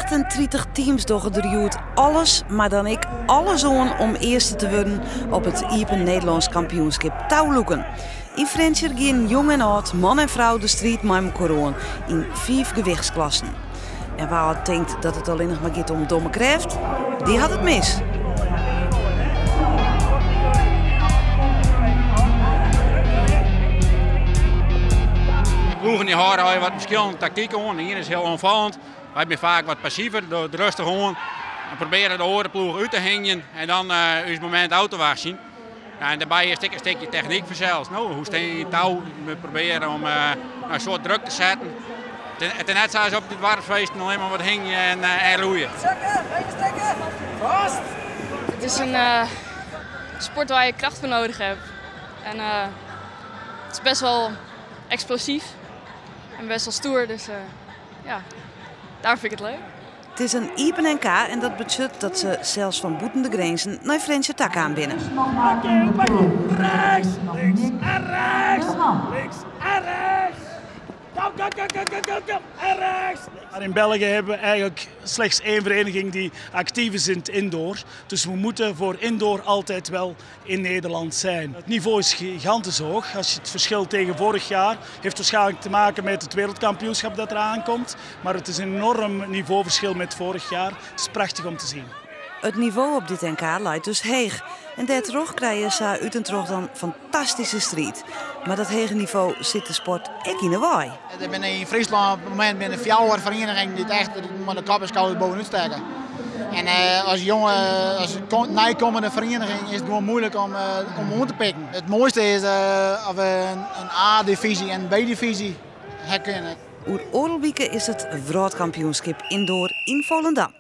38 teams dogge der hjoed alles, mar dan ek alles oan om earste te wurden op it Iepen Nederlânsk Kampioenskip toulûken. Yn Frjentsjer gean jong en âld, man en frou de striid mei mekoar oan yn fiif gewichtsklassen. En wa't tinkt dat it allinnich mar giet om domme krêft, dy hat it mis. Ploegen dy hâlde allegear wat ferskillende taktiken oan. De iene is hiel oanfallend, wy binne faak wat passiver, dogge it rêstich oan en probearje de oare ploech út te hingjen en dan ús momint ôf te wachtsjen. Ja, en dêrby is it ek in stikje technyk fansels. No, hoe stean je yn it tou? We probearje om in soad druk te setten. It is net sa as op de doarpsfeesten allinne mar wat hingje en roeie. Vast! Het is een sport waar je kracht voor nodig hebt. En het is best wel explosief en best wel stoer, dus ja, daar vind ik het leuk. It is in iepen NK en dat betsjut dat se sels fan bûten de grinzen nei Frjentsjer ta kaam binne. Rechts, links en rechts, links en rechts. Kom, kom, kom, kom, kom, kom, kom, en rechts. Maar in België hebben we eigenlijk slechts één vereniging die actief is in het indoor. Dus we moeten voor indoor altijd wel in Nederland zijn. Het niveau is gigantisch hoog. Als je het verschil tegen vorig jaar heeft waarschijnlijk te maken met het wereldkampioenschap dat eraan komt. Maar het is een enorm niveauverschil met vorig jaar. Het is prachtig om te zien. It nivo op dit NK leit dus heech. En dêrtroch krije se út en troch dan fantastyske striid. Mar dat hege nivo sit de sport ek yn 'e wei. Der binne yn Fryslân op it momint binne fjouwer ferienigingen dy't echt mei de kop en skouders bovenút stekke. En as jonge, as nijkommende ferieniging is it gewoan muoilik om oan te pikken. It moaiste is as we in A-divyzje en in B-divyzje ha kinne. Oer oardel wike is it wrâldkampioenskip indoor yn Volendam.